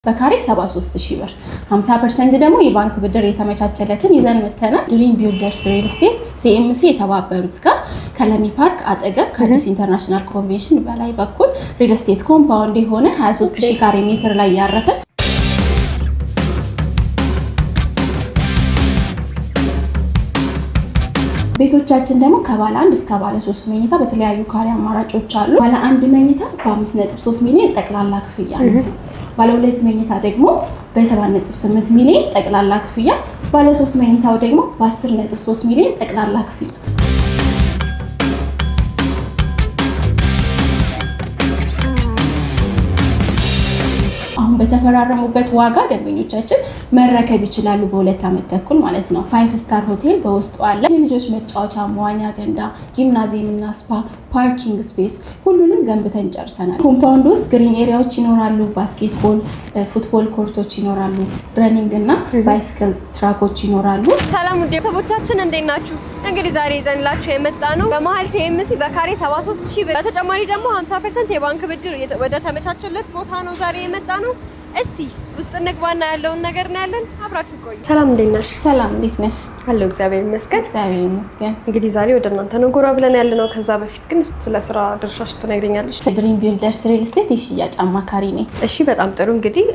በካሬ 73 ሺህ ብር፣ 50% ደግሞ የባንክ ብድር የተመቻቸለትን ይዘን መተናል። ድሪም ቢልደርስ ሪል ስቴት ሲኤምሲ የተባበሩት ጋር ከለሚ ፓርክ አጠገብ ከአዲስ ኢንተርናሽናል ኮንቬንሽን በላይ በኩል ሪል ስቴት compound የሆነ 23 ሺህ ካሬ ሜትር ላይ ያረፈ። ቤቶቻችን ደግሞ ከባለ አንድ እስከ ባለ ሶስት መኝታ በተለያዩ ካሬ አማራጮች አሉ። ባለ አንድ መኝታ በ5.3 ሚሊዮን ጠቅላላ ክፍያ ነው። ባለ ሁለት መኝታ ደግሞ በ7.8 ሚሊዮን ጠቅላላ ክፍያ፣ ባለ ሶስት መኝታው ደግሞ በ10.3 ሚሊዮን ጠቅላላ ክፍያ። አሁን በተፈራረሙበት ዋጋ ደንበኞቻችን መረከብ ይችላሉ። በ2 ዓመት ተኩል ማለት ነው። Five star ሆቴል በውስጡ አለ። የልጆች መጫወቻ፣ መዋኛ ገንዳ፣ ጂምናዚየም እና spa፣ parking space ሁሉንም ገንብተን ጨርሰናል። Compound ውስጥ green area ዎች ይኖራሉ። Basketball፣ football court ኦች ይኖራሉ። Running እና bicycle track ኦች ይኖራሉ። ሰላም ውድ ቤተሰቦቻችን፣ እንዴት ናችሁ? እንግዲህ ዛሬ ይዘንላችሁ የመጣነው በመሀል ሲኤምሲ በካሬ 73 ሺህ ብር በተጨማሪ ደግሞ 50% የባንክ ብድር ወደ ተመቻቸለት ቦታ ነው ዛሬ የመጣነው። እስቲ ውስጥ እንግባና ያለውን ነገር እናያለን። አብራችሁ ቆዩ። ሰላም፣ እንዴት ነሽ? ሰላም፣ እንዴት ነሽ? አለሁ፣ እግዚአብሔር ይመስገን። እግዚአብሔር ይመስገን። እንግዲህ ዛሬ ወደ እናንተ ነው ጎራ ብለን ያለነው። ከዛ በፊት ግን ስለ ስራ ድርሻሽ ትነግሪኛለሽ? ድሪም ቢልደርስ ሪል ስቴት የሽያጭ አማካሪ ነኝ። እሺ፣ በጣም ጥሩ። እንግዲህ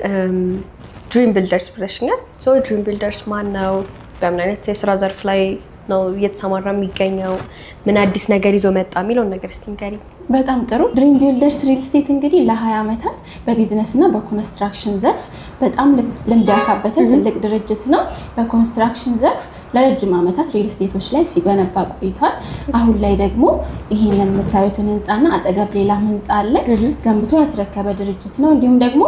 ድሪም ቢልደርስ ብለሽኛል። So ድሪም ቢልደርስ ማን ነው? በምን አይነት የስራ ዘርፍ ላይ ነው እየተሰማራ የሚገኘው? ምን አዲስ ነገር ይዞ መጣ የሚለውን ነገር እስቲ ንገሪኝ። በጣም ጥሩ። ድሪም ቢልደርስ ሪል ስቴት እንግዲህ ለ20 ዓመታት በቢዝነስ እና በኮንስትራክሽን ዘርፍ በጣም ልምድ ያካበተ ትልቅ ድርጅት ነው። በኮንስትራክሽን ዘርፍ ለረጅም ዓመታት ሪል ስቴቶች ላይ ሲገነባ ቆይቷል። አሁን ላይ ደግሞ ይህንን የምታዩትን ህንፃና አጠገብ ሌላም ህንፃ አለ ገንብቶ ያስረከበ ድርጅት ነው። እንዲሁም ደግሞ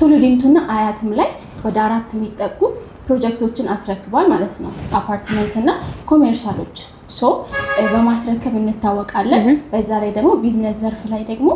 ቱሉ ዲምቱና አያትም ላይ ወደ አራት የሚጠጉ ፕሮጀክቶችን አስረክቧል ማለት ነው። አፓርትመንት እና commercial ኦች so በማስረከብ እንታወቃለን። በዛ ላይ ደግሞ ቢዝነስ ዘርፍ ላይ ደግሞ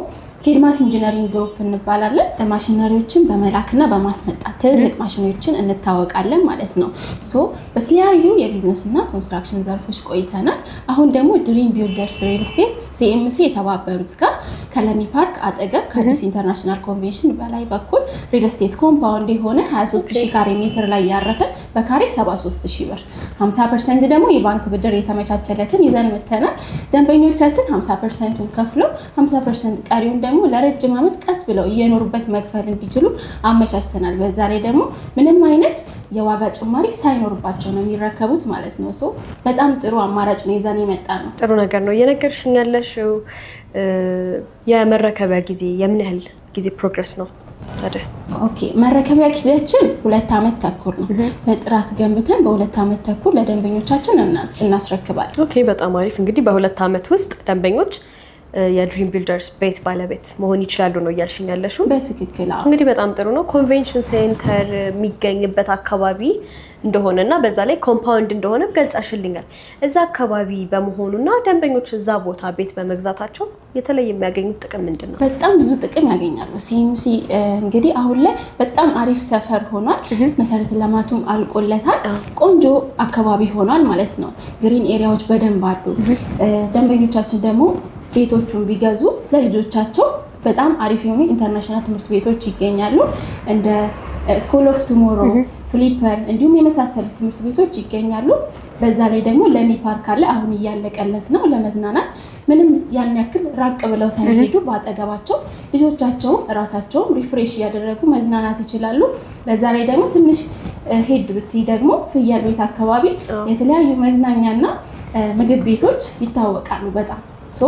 ኬድማስ ኢንጂነሪንግ ግሩፕ እንባላለን። ማሽነሪዎችን በመላክና በማስመጣት ትልልቅ ማሽነሪዎችን እንታወቃለን ማለት ነው። So በተለያዩ የቢዝነስ እና ኮንስትራክሽን ዘርፎች ቆይተናል። አሁን ደግሞ ድሪም ቢልደርስ ሪል ስቴት ሲኤምሲ የተባበሩት ጋር ከለሚ ፓርክ አጠገብ ከአዲስ ኢንተርናሽናል ኮንቬንሽን በላይ በኩል ሪል ስቴት compound የሆነ 23 ሺህ ካሬ ሜትር ላይ ያረፈ በካሬ 73 ሺህ ብር፣ 50% ደግሞ የባንክ ብድር የተመቻቸለትን ይዘን መተናል። ደንበኞቻችን 50%ቱን ከፍለው 50% ቀሪውን ደግሞ ለረጅም ዓመት ቀስ ብለው እየኖሩበት መክፈል እንዲችሉ አመቻችተናል። በዛ ላይ ደግሞ ምንም አይነት የዋጋ ጭማሪ ሳይኖርባቸው ነው የሚረከቡት ማለት ነው። So በጣም ጥሩ አማራጭ ነው ይዘን የመጣነው። ጥሩ ነገር ነው እየነገርሽኝ ያለሽው። የመረከቢያ ጊዜ የምን ያህል ጊዜ progress ነው ታዲያ? Okay፣ መረከቢያ ጊዜያችን 2 ዓመት ተኩል ነው። በጥራት ገንብተን በ2 ዓመት ተኩል ለደንበኞቻችን እናስረክባለን። Okay፣ በጣም አሪፍ። እንግዲህ በ2 ዓመት ውስጥ ደንበኞች የድሪም ቢልደርስ ቤት ባለቤት መሆን ይችላሉ ነው እያልሽኝ ያለሽው? በትክክል፣ አዎ። እንግዲህ በጣም ጥሩ ነው። Convention center የሚገኝበት አካባቢ እንደሆነ እና በዛ ላይ compound እንደሆነ ገልጸሽልኛል። እዛ አካባቢ በመሆኑና ደንበኞች እዛ ቦታ ቤት በመግዛታቸው የተለየ የሚያገኙት ጥቅም ምንድን ነው? በጣም ብዙ ጥቅም ያገኛሉ። ሲኤምሲ እንግዲህ አሁን ላይ በጣም አሪፍ ሰፈር ሆኗል። መሰረተ ልማቱም አልቆለታል። ቆንጆ አካባቢ ሆኗል ማለት ነው። Green area ዎች በደንብ አሉ። ደንበኞቻችን ደግሞ ቤቶቹን ቢገዙ ለልጆቻቸው በጣም አሪፍ የሆኑ international ትምህርት ቤቶች ይገኛሉ። እንደ ስኩል ኦፍ ቱሞሮ፣ ፍሊፐር እንዲሁም የመሳሰሉት ትምህርት ቤቶች ይገኛሉ። በዛ ላይ ደግሞ ለሚ ፓርክ አለ። አሁን እያለቀለት ነው። ለመዝናናት ምንም ያን ያክል ራቅ ብለው ሳይሄዱ በአጠገባቸው ልጆቻቸውም እራሳቸውም refresh እያደረጉ መዝናናት ይችላሉ። በዛ ላይ ደግሞ ትንሽ ሄድ ብትይ ደግሞ ፍየል ቤት አካባቢ የተለያዩ መዝናኛና ምግብ ቤቶች ይታወቃሉ በጣም። So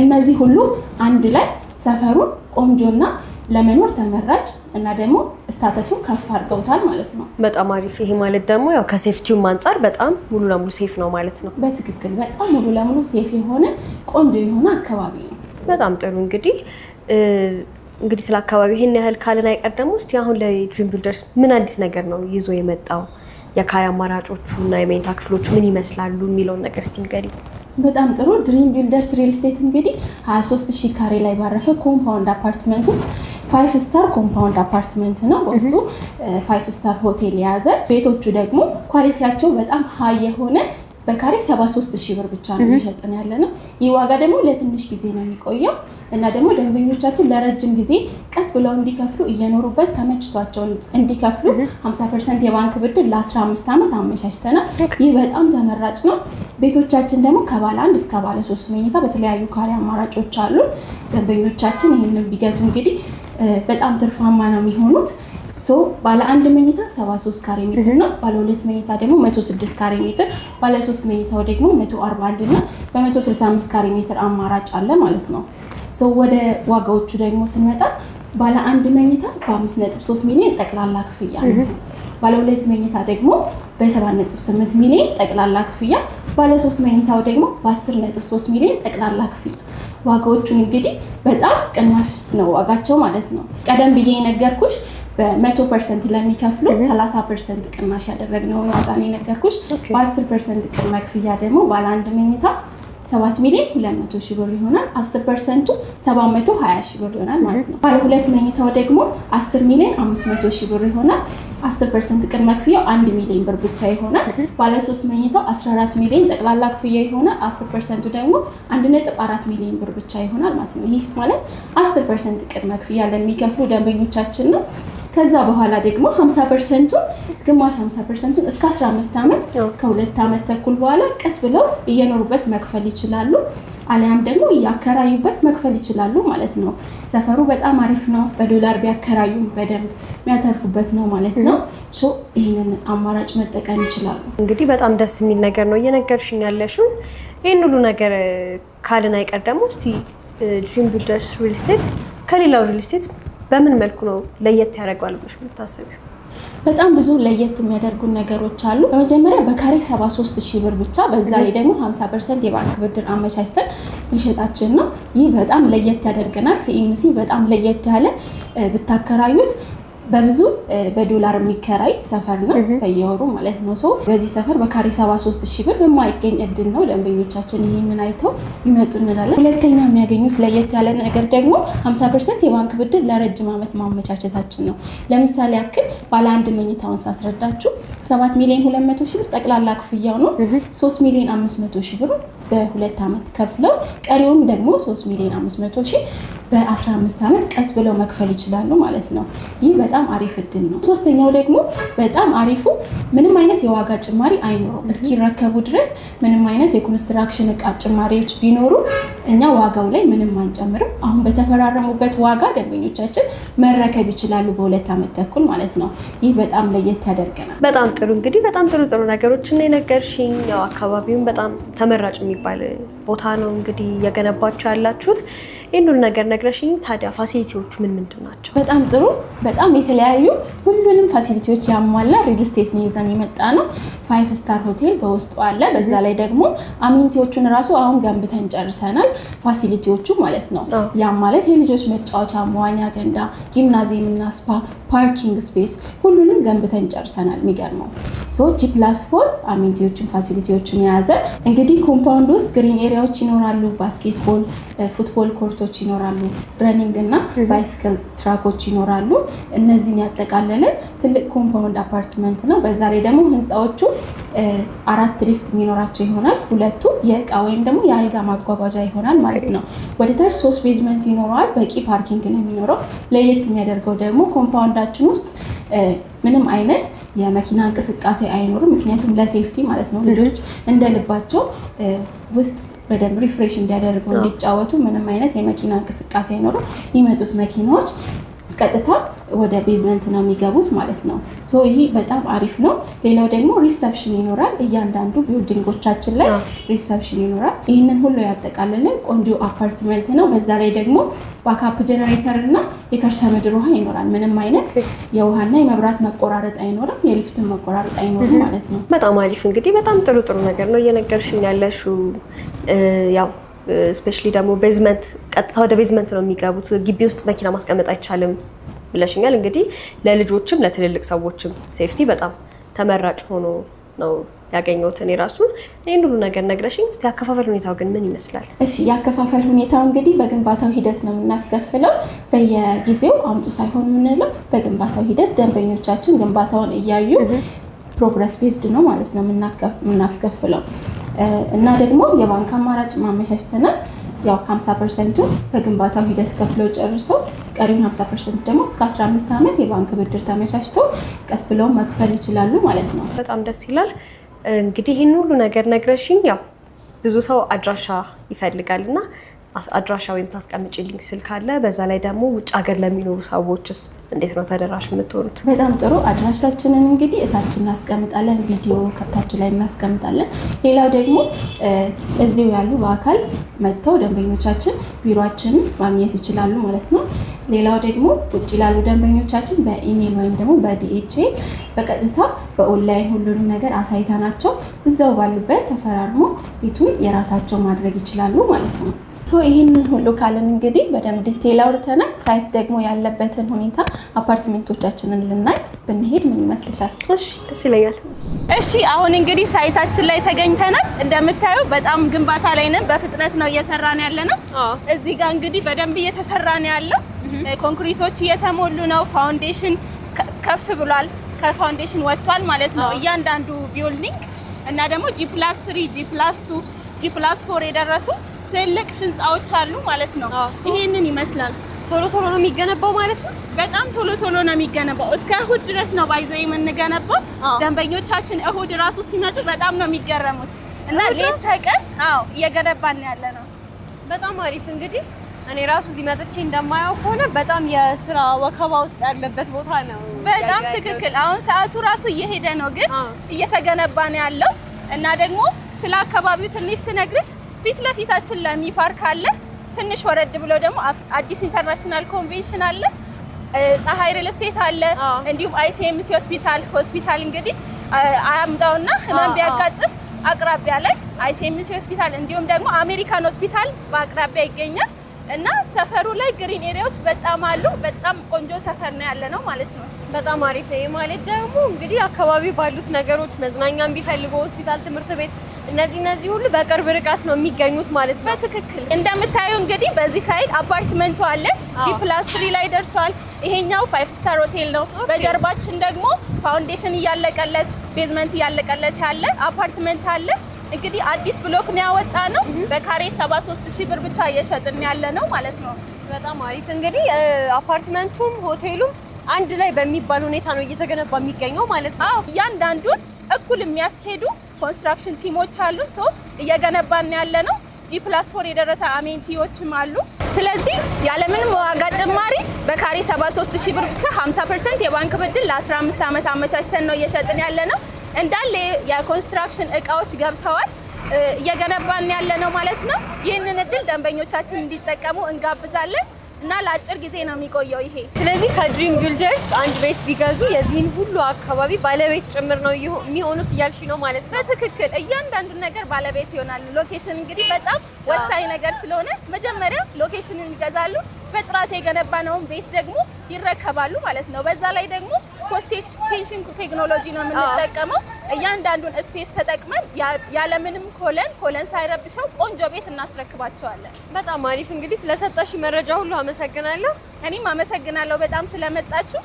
እነዚህ ሁሉ አንድ ላይ ሰፈሩን ቆንጆና ለመኖር ተመራጭ እና ደግሞ status ኡን ከፍ አድርገውታል ማለት ነው። በጣም አሪፍ። ይሄ ማለት ደግሞ ያው ከ safety ውም አንጻር በጣም ሙሉ ለሙሉ safe ነው ማለት ነው። በትክክል፣ በጣም ሙሉ ለሙሉ safe የሆነ ቆንጆ የሆነ አካባቢ ነው። በጣም ጥሩ። እንግዲህ ስለ አካባቢ ይሄን ያህል ካልን አይቀር ደግሞ እስቲ አሁን ላይ ድሪም ቢልደርስ ምን አዲስ ነገር ነው ይዞ የመጣው፣ የካሬ አማራጮቹ እና የመኝታ ክፍሎቹ ምን ይመስላሉ የሚለውን ነገር እስቲ ንገሪኝ። በጣም ጥሩ። ድሪም ቢልደርስ ሪል ስቴት እንግዲህ 23 ሺህ ካሬ ላይ ባረፈ compound አፓርትመንት ውስጥ five star compound አፓርትመንት ነው። በውስጡ five star ሆቴል የያዘ፣ ቤቶቹ ደግሞ quality ያቸው በጣም high የሆነ በካሬ 73 ሺህ ብር ብቻ ነው እየሸጥን ያለ ነው። ይህ ዋጋ ደግሞ ለትንሽ ጊዜ ነው የሚቆየው እና ደግሞ ደንበኞቻችን ለረጅም ጊዜ ቀስ ብለው እንዲከፍሉ፣ እየኖሩበት ተመችቷቸው እንዲከፍሉ 50% የባንክ ብድር ለ15 ዓመት አመቻችተናል። ይህ በጣም ተመራጭ ነው። ቤቶቻችን ደግሞ ከባለ አንድ እስከ ባለ ሶስት መኝታ በተለያዩ ካሬ አማራጮች አሉ። ደንበኞቻችን ይህንን ቢገዙ እንግዲህ በጣም ትርፋማ ነው የሚሆኑት። So ባለ አንድ መኝታ 73 ካሬ ሜትር ነው። ባለ ሁለት መኝታ ደግሞ 106 ካሬ ሜትር፣ ባለ ሶስት መኝታው ደግሞ 141 እና በ165 ካሬ ሜትር አማራጭ አለ ማለት ነው። So ወደ ዋጋዎቹ ደግሞ ስንመጣ ባለ አንድ መኝታ በ5.3 ሚሊዮን ጠቅላላ ክፍያ ነው። ባለ ሁለት መኝታ ደግሞ በ7.8 ሚሊዮን ጠቅላላ ክፍያ፣ ባለ ሶስት መኝታው ደግሞ በ10.3 ሚሊዮን ጠቅላላ ክፍያ። ዋጋዎቹን እንግዲህ በጣም ቅናሽ ነው ዋጋቸው ማለት ነው። ቀደም ብዬ የነገርኩሽ በ100% ለሚከፍሉ 30% ቅናሽ ያደረግነውን ዋጋ ነው የነገርኩሽ። በ10% ቅድመ ክፍያ ደግሞ ባለ አንድ መኝታ 7 ሚሊዮን 200 ሺህ ብር ይሆናል። 10%ቱ 720 ሺህ ብር ይሆናል ማለት ነው። ባለ ሁለት መኝታው ደግሞ 10 ሚሊዮን 500 ሺህ ብር ይሆናል። 10% ቅድመ ክፍያው 1 ሚሊዮን ብር ብቻ ይሆናል። ባለ ሶስት መኝታው 14 ሚሊዮን ጠቅላላ ክፍያ ይሆናል። 10%ቱ ደግሞ 1.4 ሚሊዮን ብር ብቻ ይሆናል ማለት ነው። ይህ ማለት 10% ቅድመ ክፍያ ለሚከፍሉ ደንበኞቻችን ነው። ከዛ በኋላ ደግሞ 50%ቱን፣ ግማሽ 50%ቱን እስከ 15 ዓመት፣ ከሁለት ዓመት ተኩል በኋላ ቀስ ብለው እየኖሩበት መክፈል ይችላሉ። አሊያም ደግሞ እያከራዩበት መክፈል ይችላሉ ማለት ነው። ሰፈሩ በጣም አሪፍ ነው። በዶላር ቢያከራዩ በደንብ የሚያተርፉበት ነው ማለት ነው። So ይህንን አማራጭ መጠቀም ይችላሉ። እንግዲህ በጣም ደስ የሚል ነገር ነው እየነገርሽኝ ያለሽው። ይህን ሁሉ ነገር ካልን አይቀር ደግሞ እስቲ ድሪም ቢልደርስ ሪል ስቴት ከሌላው ሪል ስቴት በምን መልኩ ነው ለየት ያደርገዋል ብለሽ የምታስቢው? በጣም ብዙ ለየት የሚያደርጉን ነገሮች አሉ። በመጀመሪያ በካሬ 73 ሺህ ብር ብቻ፣ በዛ ላይ ደግሞ 50% የባንክ ብድር አመቻችተን መሸጣችን ነው። ይህ በጣም ለየት ያደርገናል። ሲኤምሲ በጣም ለየት ያለ፣ ብታከራዩት በብዙ በዶላር የሚከራይ ሰፈር ነው በየወሩ ማለት ነው። So በዚህ ሰፈር በካሬ 73 ሺህ ብር የማይገኝ እድል ነው። ደንበኞቻችን ይህንን አይተው ይመጡ እንላለን። ሁለተኛ የሚያገኙት ለየት ያለ ነገር ደግሞ 50% የባንክ ብድር ለረጅም ዓመት ማመቻቸታችን ነው። ለምሳሌ ያክል ባለ አንድ መኝታውን ሳስረዳችሁ 7 ሚሊዮን 200 ሺህ ብር ጠቅላላ ክፍያው ነው። 3 ሚሊዮን 500 ሺህ ብር በሁለት ዓመት ከፍለው ቀሪውን ደግሞ 3 ሚሊዮን 500 ሺህ በ15 ዓመት ቀስ ብለው መክፈል ይችላሉ ማለት ነው። ይህ በጣም አሪፍ እድል ነው። ሶስተኛው ደግሞ በጣም አሪፉ ምንም አይነት የዋጋ ጭማሪ አይኖረውም። እስኪረከቡ ድረስ ምንም አይነት የኮንስትራክሽን እቃ ጭማሪዎች ቢኖሩ እኛ ዋጋው ላይ ምንም አንጨምርም። አሁን በተፈራረሙበት ዋጋ ደንበኞቻችን መረከብ ይችላሉ በሁለት ዓመት ተኩል ማለት ነው። ይህ በጣም ለየት ያደርገናል። በጣም ጥሩ፣ እንግዲህ በጣም ጥሩ ጥሩ ነገሮችን የነገርሽኝ። ያው አካባቢውን በጣም ተመራጭ የሚባል ቦታ ነው እንግዲህ እየገነባችሁ ያላችሁት። ይህን ሁሉ ነገር ነግረሽኝ፣ ታዲያ facility ዎቹ ምን ምንድን ናቸው? በጣም ጥሩ። በጣም የተለያዩ ሁሉንም facility ዎች ያሟላ ሪል ስቴት ነው ይዘን የመጣ ነው። Five star ሆቴል በውስጡ አለ። በዛ ላይ ደግሞ amenity ዎቹን ራሱ አሁን ገንብተን ጨርሰናል። Facility ዎቹ ማለት ነው። ያም ማለት የልጆች መጫወቻ፣ መዋኛ ገንዳ፣ ጂምናዚየም እና spa፣ parking space ሁሉንም ገንብተን ጨርሰናል። የሚገርመው so G+4 amenity ዎችን facility ዎችን የያዘ፣ እንግዲህ compound ውስጥ green area ዎች ይኖራሉ፣ basketball፣ football court ኦች ይኖራሉ፣ running እና bicycle track ኦች ይኖራሉ። እነዚህን ያጠቃለለ ትልቅ compound አፓርትመንት ነው። በዛ ላይ ደግሞ ህንፃዎቹ አራት ሊፍት የሚኖራቸው ይሆናል። ሁለቱ የእቃ ወይም ደግሞ የአልጋ ማጓጓዣ ይሆናል ማለት ነው። ወደ ታች ሶስት basement ይኖረዋል። በቂ parking ነው የሚኖረው። ለየት የሚያደርገው ደግሞ compound ኣችን ውስጥ ምንም አይነት የመኪና እንቅስቃሴ አይኖርም። ምክንያቱም ለ safety ማለት ነው። ልጆች እንደ ልባቸው ውስጥ በደንብ refresh እንዲያደርጉ፣ እንዲጫወቱ ምንም አይነት የመኪና እንቅስቃሴ አይኖርም። የሚመጡት መኪናዎች ቀጥታ ወደ basement ነው የሚገቡት ማለት ነው። So ይህ በጣም አሪፍ ነው። ሌላው ደግሞ reception ይኖራል። እያንዳንዱ building ኦቻችን ላይ reception ይኖራል። ይህንን ሁሉ ያጠቃልልን ቆንጆ አፓርትመንት ነው። በዛ ላይ ደግሞ backup generator እና የከርሰ ምድር ውሃ ይኖራል። ምንም አይነት የውሃና የመብራት መቆራረጥ አይኖርም። የሊፍትን መቆራረጥ አይኖርም ማለት ነው። በጣም አሪፍ፣ እንግዲህ በጣም ጥሩ ጥሩ ነገር ነው እየነገርሽኝ ያለሽው። ያው especially ደግሞ basement፣ ቀጥታ ወደ basement ነው የሚገቡት። ግቢ ውስጥ መኪና ማስቀመጥ አይቻልም ብለሽኛል። እንግዲህ ለልጆችም ለትልልቅ ሰዎችም safety በጣም ተመራጭ ሆኖ ነው ያገኘሁት እኔ ራሱ። ይህን ሁሉ ነገር ነግረሽኝ፣ እስኪ አከፋፈል ሁኔታው ግን ምን ይመስላል? እሺ፣ የአከፋፈል ሁኔታው እንግዲህ በግንባታው ሂደት ነው የምናስከፍለው። በየጊዜው አምጡ ሳይሆን የምንለው በግንባታው ሂደት ደንበኞቻችን ግንባታውን እያዩ progress based ነው ማለት ነው የምናስከፍለው። እና ደግሞ የባንክ አማራጭ ማመቻችተናል። ያው 50%ቱ በግንባታው ሂደት ከፍለው ጨርሰው ቀሪውን 50% ደግሞ እስከ 15 ዓመት የባንክ ብድር ተመቻችቶ ቀስ ብለው መክፈል ይችላሉ ማለት ነው። በጣም ደስ ይላል። እንግዲህ ይህን ሁሉ ነገር ነግረሽኝ፣ ያው ብዙ ሰው አድራሻ ይፈልጋል እና አድራሻ ወይም ታስቀምጪልኝ ስልክ ካለ፣ በዛ ላይ ደግሞ ውጭ ሀገር ለሚኖሩ ሰዎችስ እንዴት ነው ተደራሽ የምትሆኑት? በጣም ጥሩ። አድራሻችንን እንግዲህ እታች እናስቀምጣለን፣ ቪዲዮ ከታች ላይ እናስቀምጣለን። ሌላው ደግሞ እዚሁ ያሉ በአካል መጥተው ደንበኞቻችን ቢሮአችንን ማግኘት ይችላሉ ማለት ነው። ሌላው ደግሞ ውጭ ላሉ ደንበኞቻችን በኢሜይል ወይም ደግሞ በ DHL በቀጥታ በኦንላይን ሁሉንም ነገር አሳይተናቸው እዛው ባሉበት ተፈራርሞ ቤቱን የራሳቸው ማድረግ ይችላሉ ማለት ነው። So ይህንን ሁሉ ካልን እንግዲህ በደንብ detail አውርተናል። Site ደግሞ ያለበትን ሁኔታ አፓርትሜንቶቻችንን ልናይ ብንሄድ ምን ይመስልሻል? እሺ፣ ደስ ይለኛል። እሺ፣ አሁን እንግዲህ site ኣችን ላይ ተገኝተናል። እንደምታዩ በጣም ግንባታ ላይ ነን። በፍጥነት ነው እየሰራን ያለ ነው። እዚህ ጋር እንግዲህ በደንብ እየተሰራ ነው ያለው። ኮንክሪቶች እየተሞሉ ነው። Foundation ከፍ ብሏል። ከ foundation ወጥቷል ማለት ነው እያንዳንዱ building። እና ደግሞ G+3፣ G+2፣ G+4 የደረሱ ትልቅ ህንፃዎች አሉ ማለት ነው። ይሄንን ይመስላል። ቶሎ ቶሎ ነው የሚገነባው ማለት ነው። በጣም ቶሎ ቶሎ ነው የሚገነባው። እስከ እሁድ ድረስ ነው by the way የምንገነባው። ደንበኞቻችን እሁድ ራሱ ሲመጡ በጣም ነው የሚገረሙት እና ሌት ተቀን አዎ እየገነባን ያለ ነው። በጣም አሪፍ። እንግዲህ እኔ ራሱ እዚህ መጥቼ እንደማየው ከሆነ በጣም የስራ ወከባ ውስጥ ያለበት ቦታ ነው። በጣም ትክክል። አሁን ሰዓቱ ራሱ እየሄደ ነው፣ ግን እየተገነባ ነው ያለው። እና ደግሞ ስለ አካባቢው ትንሽ ስነግርሽ ፊት ለፊታችን ለሚ ፓርክ አለ። ትንሽ ወረድ ብሎ ደግሞ አዲስ International Convention አለ። ፀሐይ real estate አለ። እንዲሁም ICMC ሆስፒታል እንግዲህ አያምጣውና ህመም ቢያጋጥም አቅራቢያ ላይ ICMC ሆስፒታል እንዲሁም ደግሞ አሜሪካን ሆስፒታል በአቅራቢያ ይገኛል። እና ሰፈሩ ላይ green area ዎች በጣም አሉ። በጣም ቆንጆ ሰፈር ነው ያለ ነው ማለት ነው። በጣም አሪፍ ነው። ማለት ደግሞ እንግዲህ አካባቢው ባሉት ነገሮች መዝናኛም ቢፈልጉ ሆስፒታል፣ ትምህርት ቤት፣ እነዚህ እነዚህ ሁሉ በቅርብ ርቀት ነው የሚገኙት ማለት ነው። በትክክል። እንደምታዩ እንግዲህ በዚህ side አፓርትመንቱ አለ። G+3 ላይ ደርሷል። ይሄኛው five star ሆቴል ነው። በጀርባችን ደግሞ foundation እያለቀለት፣ basement እያለቀለት ያለ አፓርትመንት አለ። እንግዲህ አዲስ block ነው ያወጣነው። በካሬ 73 ሺህ ብር ብቻ እየሸጥን ያለ ነው ማለት ነው። በጣም አሪፍ። እንግዲህ አፓርትመንቱም ሆቴሉም አንድ ላይ በሚባል ሁኔታ ነው እየተገነባ የሚገኘው ማለት ነው። አዎ፣ እያንዳንዱን እኩል የሚያስኬዱ construction team ኦች አሉ። So እየገነባን ያለ ነው። G+4 የደረሰ amenity ዎችም አሉ። ስለዚህ ያለምንም ዋጋ ጭማሪ በካሬ 73 ሺህ ብር ብቻ 50% የባንክ ብድር ለ15 ዓመት አመቻችተን ነው እየሸጥን ያለ ነው። እንዳለ የ construction እቃዎች ገብተዋል። እየገነባን ያለ ነው ማለት ነው። ይህንን እድል ደንበኞቻችን እንዲጠቀሙ እንጋብዛለን እና ለአጭር ጊዜ ነው የሚቆየው ይሄ። ስለዚህ ከ Dream Builders አንድ ቤት ቢገዙ የዚህን ሁሉ አካባቢ ባለቤት ጭምር ነው የሚሆኑት እያልሽ ነው ማለት ነው። በትክክል፣ እያንዳንዱን ነገር ባለቤት ይሆናሉ። Location እንግዲህ በጣም ወሳኝ ነገር ስለሆነ መጀመሪያ location ኑን ይገዛሉ። በጥራት የገነባነውን ቤት ደግሞ ይረከባሉ ማለት ነው። በዛ ላይ ደግሞ post tension technology ነው የምንጠቀመው። እያንዳንዱን space ተጠቅመን ያለምንም column ሳይረብሸው ቆንጆ ቤት እናስረክባቸዋለን። በጣም አሪፍ። እንግዲህ ስለሰጠሽ መረጃ ሁሉ አመሰግናለሁ። እኔም አመሰግናለሁ በጣም ስለመጣችሁ።